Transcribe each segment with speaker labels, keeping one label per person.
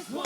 Speaker 1: Su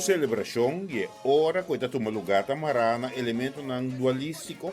Speaker 1: selebrashon i e ora ku e ta tuma lugá ta mará na elementonan dualístiko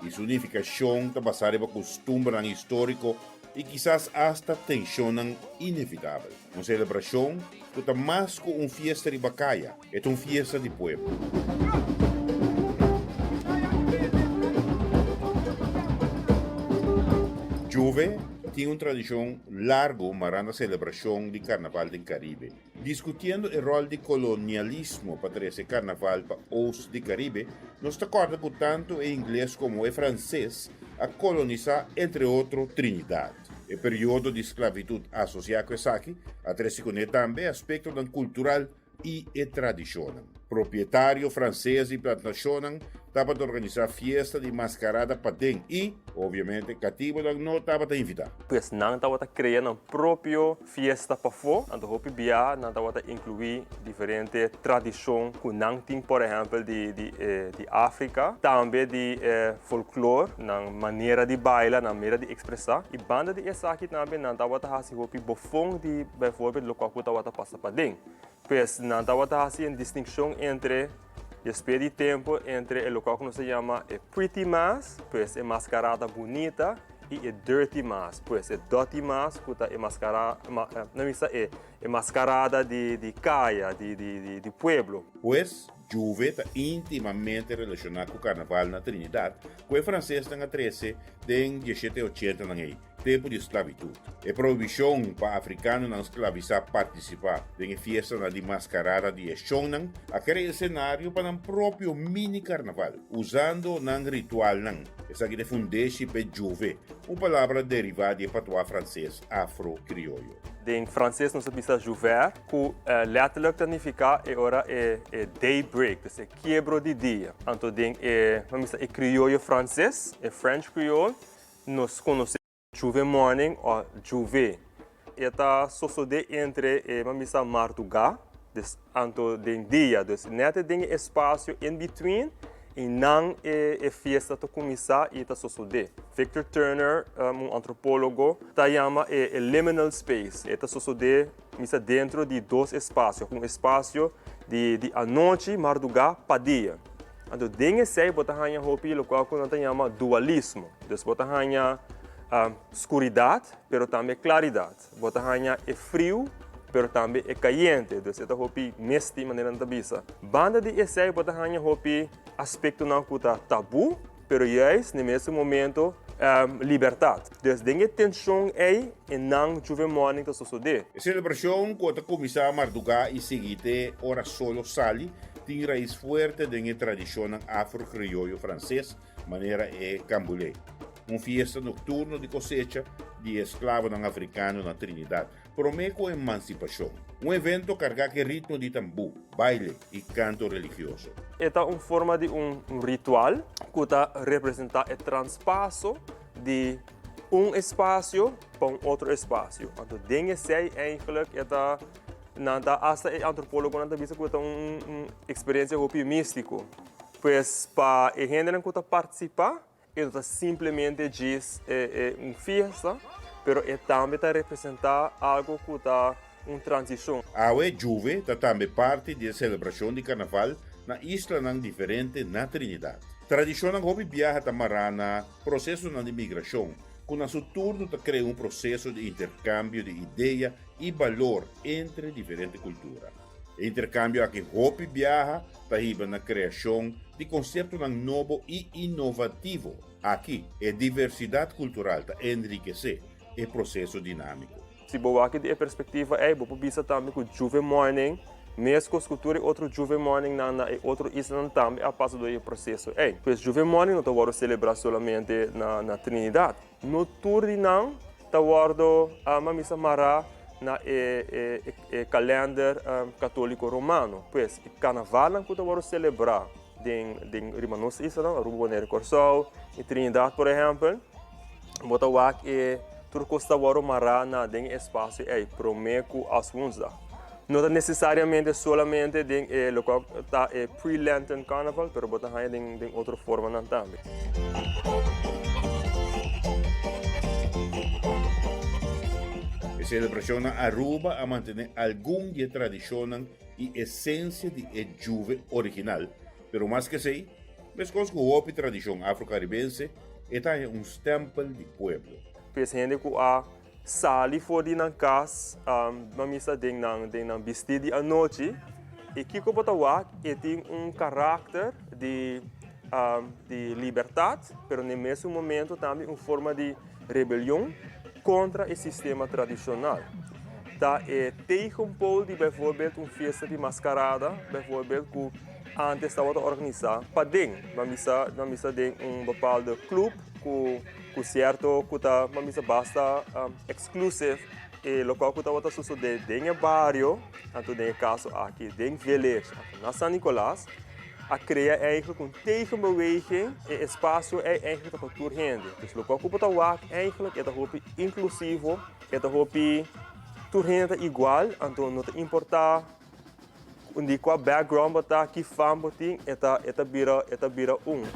Speaker 1: i su nifikashon ta basá riba kustumbernan históriko i kisas asta tenshonnan inevitabel. Un selebrashon ku ta mas ku un fiesta riba kaya, e ta un fiesta di pueblo. Juve tin un tradishon largu mará na selebrashon di karnaval den Karibe. Diskutiendo e ròl di kolonialismo pa trese karnaval pa Oost di Karibe, nos ta kòrda ku tantu e ingles komo e franses a kolonisá entre otro Trinidad. E periodo di sklavitut asosiá ku esaki a trese kuné tambe aspektonan kultural i e tradishonnan. Propietario franses di plantashonnan tabata organisá fiesta di maskarada paden i, obviamente, katibonan no tabata invitá.
Speaker 2: Pues nan tabata krea nan propio fiesta pafó, anto hopi bia nan tabata inkluí diferente tradishon ku nan tin, por ehèmpel di di di Afrika, tambe di e folklor, nan manera di baila, nan manera di ekspresá. I banda di esaki tambe nan tabata hasi hopi bofon di baivoorbeeld lokual ku tabata pasa paden. Pues nan tabata hasi un distinkshon entre despues di tempu entre e lokual ku nos ta yama e pretty mask, pues e maskarada bunita, i e dirty mask, pues e dotty mask ku ta e maskara, no mi sa e e maskarada di di kaya, di di di pueblo.
Speaker 1: Pues, Juve ta íntimamente relashoná ku karnaval na Trinidad, ku e fransesnan a trese den dieshete ochentanan ei, tempu di sklabitut. E prohibishon pa afrikanonan sklabisá partisipá den e fiestanan di maskarada di e shonnan a krea e senario pa nan propio mini-karnaval, usando nan ritualnan. Esaki ta e fundeshi p'e Juve, un palabra derivá di e patois franses afro-krioyo.
Speaker 2: Den franses nos ta bisa Jouvert, ku letterlijk ta nifiká e ora e e daybreak, dus e kiebro di dia. Anto den e, ban bisa, e krioyo franses, e French Creole, nos konosé Juve morning o Juve. E ta sosodé entre e, ban bisa, mardugá, dus anto den dia, dus nèt den e espasio in between i nan e e fiesta ta kuminsá i ta sosodé. Victor Turner, un antropólogo, ta yama e e liminal space. E ta sosodé misa dentro di dos espasio, un espasio di di anochi, mardugá, pa dia. Anto den esei bo ta haña hopi lokual ku nan ta yama dualismo. Dus bo ta haña skuridat pero tambe klaridat. Bo ta haña e friu pero tambe e kayente. Dus e ta hopi mesti manera nan ta bisa. Banda di esei bo ta haña hopi aspektonan ku ta tabú pero juist na e mesun momento libertat. Dus den e tenshon ei e nan Juve Morning ta sosodé.
Speaker 1: E selebrashon ku a ta kuminsá mardugá i sigui te ora solo sali tin rais fuerte den e tradishonnan afro-krioyo franses manera e Canboulay, un fiesta nokturno di kosecha di e esklavonan afrikano na Trinidad promé ku emansipashon, un evento kargá ku e ritmo di tambú, baile i kanto religioso.
Speaker 2: E ta un forma di un ritual ku ta representá e transpaso di un espasio pa un otro espasio. Anto den esei eigenlijk e ta nan ta asta e antropólogonan ta bisa ku e ta un eksperensia hopi místiko. Pues pa e hendenan ku ta partisipá e no ta simplemente djis e un fiesta, pero e tambe ta representá algu ku ta un transishon.
Speaker 1: Awe Juve ta tambe parti di e selebrashon di karnaval na islanan diferente na Trinidad. Tradishonnan hopi biaha ta mará na prosesonan di migrashon, ku na su turno ta krea un proseso di interkambio di idea i balor entre diferente kultura. E interkambio aki hopi biaha ta hiba na kreashon di konseptonan nobo i inovativo. Aki, e diversidat kultural ta enrikesé e proseso dinámiko.
Speaker 2: Si bo wak di e perspektiva ei, bo por bisa tambe ku Juve Morning, meskos ku tur e otro Juve Morningnan na e otro islanan tambe a pasa dor e proseso ei. Pues Juve Morning no ta wòrdu selebrá solamente na Trinidad. No tur di nan ta wòrdu misa mará na e e kalènder katóliko romano. Pues e karnavalnan ku ta wòrdu selebrá den den riba nos islanan, Aruba, Bonaire, Kòrsou i Trinidad por ehèmpel, bo ta wak e tur kos ta wòrdu mará na den e espasio ei promé ku Aswoensdag. No ta necesariamente solamente den e locual ta e pre-Lenten Carnival, pero bo ta haña den den otro formanan tambe.
Speaker 1: E celebracion na Aruba a mantene algun di e tradicionnan y esencia di e Juve original, pero mas cu esey, mescos cu hopi tradicion Afro-Caribense, e ta haña un stempel di pueblo.
Speaker 2: Pues hende cu a Sali for di nan kas, nan misa den nan den nan bistí di anochi, i kiko bo ta wak? E tin un karakter di di libertat, pero na e mesun momento tambe un forma di rebelion kontra e sistema tradishonal. Ta e tegenpool di bijvoorbeeld un fiesta di maskarada, bijvoorbeeld, ku antes tabata organisá paden, nan bisa nan bisa den un bepaalde club ku Ku sierto ku ta pa misa basta exclusive e lokual ku tabata sosodé den e bario, anto den e kaso aki den Village, anto na San Nicolas, a krea eigenlijk un tegenbeweging, e espasio ei eigenlijk ta pa tur hende. Dus lokual ku bo ta wak eigenlijk e ta hopi inklusivo, e ta hopi tur hende ta igual, anto no ta importá di kua background bo ta, ki fam bo tin, e ta e ta bira e ta bira un.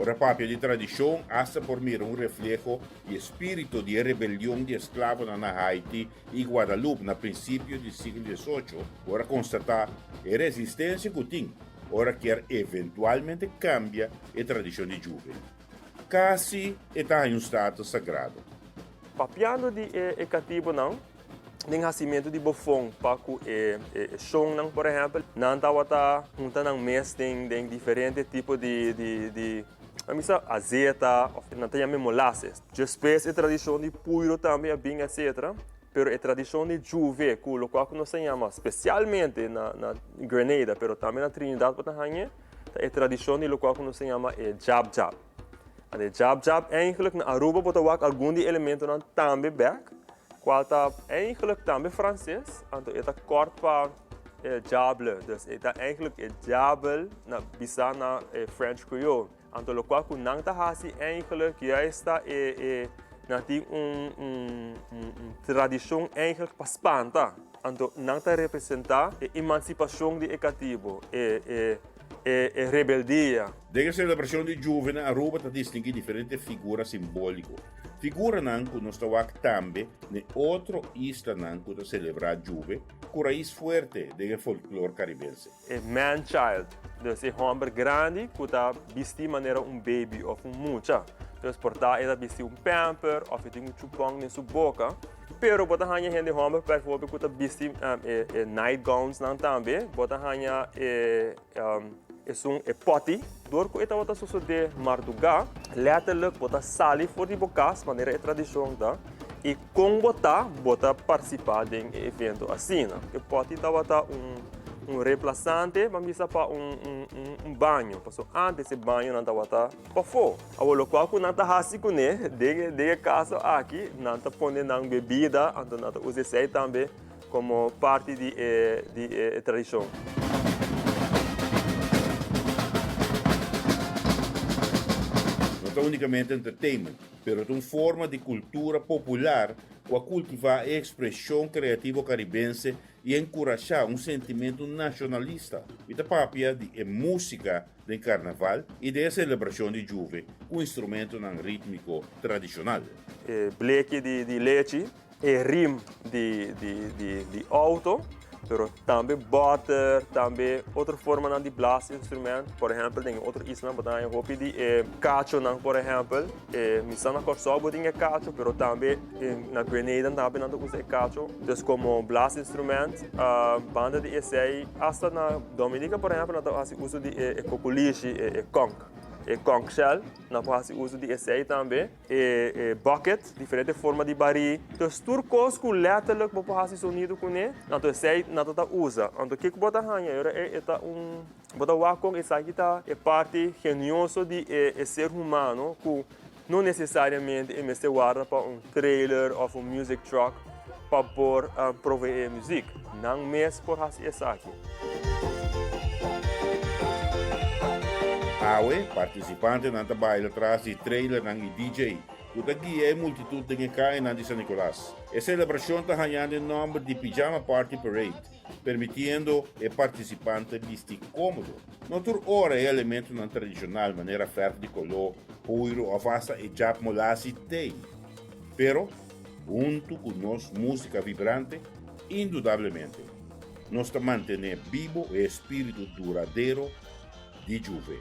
Speaker 1: Ora papia di tradishon, asta por mira un refleho di e spirito di e rebelion di esklavonan na Haiti i Guadalupe na prinsipio di siglo diesocho, ora konstatá e resistensia ku tin ora kier eventualmente kambia e tradishon di Juve. Kasi e ta haña un status sagrado.
Speaker 2: Papiando di e katibonan, Den hasimentu di bofon pa ku e shownan por ehèmpel, nan tabata hunta nan mes den den diferente tipo di di di a misa azeta òf nan ta yama e molases. Despues e tradishon di puiro tambe a bin etsetera, pero e tradishon di juve ku lokual ku nos ta yama spesialmente na na Grenada pero tambe na Trinidad bo ta hañ'e ta e tradishon di lokual ku nos ta yama e jab jab. Anto e jab jab eigenlijk na Aruba bo ta wak algun di e elementonan tambe bèk. Cual ta eigenlijk tambe Frances, anto e ta kort pa e diable, dus e ta eigenlijk e diabel na bisa na e French Creole. Anto locual cu nan ta haci eigenlijk juist ta e e nan tin un un un tradicion eigenlijk pa spanta. Anto nan ta representa e emancipacion di e catibo, e e e e rebeldia.
Speaker 1: Den e celebracion di Juve na Aruba ta distingui diferente figura simbolico. Figuranan ku nos ta wak tambe n'e otro islanan ku ta selebrá Juve ku rais fuerte den e folklor karibense.
Speaker 2: E man-child, dus e hòmber grandi ku ta bistí manera un baby òf un mucha. Dus por ta e ta bistí un pamper òf e tin un chupòn den su boka. Pero bo ta haña hende hòmber bèvoorbeeld ku ta bisti e nightgownsnan tambe. Bo ta haña e. Esun e pòti. Dor ku e tabata sosodé mardugá, lèterlik bo ta sali for di bo kas, manera e tradishon ta, i kon bo ta, bo ta partisipá den e evento asina. E pòti tabata un un remplasante, ban bisa, pa un un baño, pasobra ántes e bañonan tabata pafó. Awor lokual ku nan ta hasi kuné den den e kaso aki, nan ta pone nan bebida, anto nan ta usa esei tambe Como parti di e di e tradicion.
Speaker 1: No ta unicamente entertainment, pero ta un forma di cultura popular cu a cultiva e expresion creativo caribense y encurasha un sentimento nacionalista. Mi ta papia di e musica den carnaval y den e celebracion di Juve cu instrumentonan ritmico tradicional.
Speaker 2: E bleki di di lechi E rim di di di di auto, pero tambe boter, tambe otro formanan di blaasinstrument. Por ehempel den e otro islanan bo ta haña hopi di e kachonan por ehempel. E mi sa na Kòrsou bo tin e kacho, pero tambe na Grenada tambe nan ta usa e kacho. Dus komo blaasinstrument, banda di esei asta na Dominica por ehempel nan ta hasi uso di e kokolishi, e conch, e conch shell, nan por hasi uso di esei tambe. E bucket, diferente forma di barí. Dus tur kos ku letterlijk bo por hasi sonido kuné, anto esei nan ta ta usa. Anto kiko bo ta haña e ora ei? E ta un, bo ta wak kon esaki ta e parti genioso di e e ser humano ku no nesesariamente e mester warda pa un trailer òf un music truck pa por proveé muzik. Nan mes por hasi esaki.
Speaker 1: Awe, partisipantenan ta baila tras di trailernan i DJ. ku ta guia e multitut den e kayanan di San Nicolas. E selebrashon ta hañando e nòmber di Pijama Party Parade, permitiendo e partisipante bisti kómodo. No tur ora e elementonan tradishonal manera fèrf di koló, puiru òf asta e djap molasi t'ei. Pero, huntu ku nos músika vibrante, indudablemente, nos ta mantené bibo e espíritu duradero di Juve.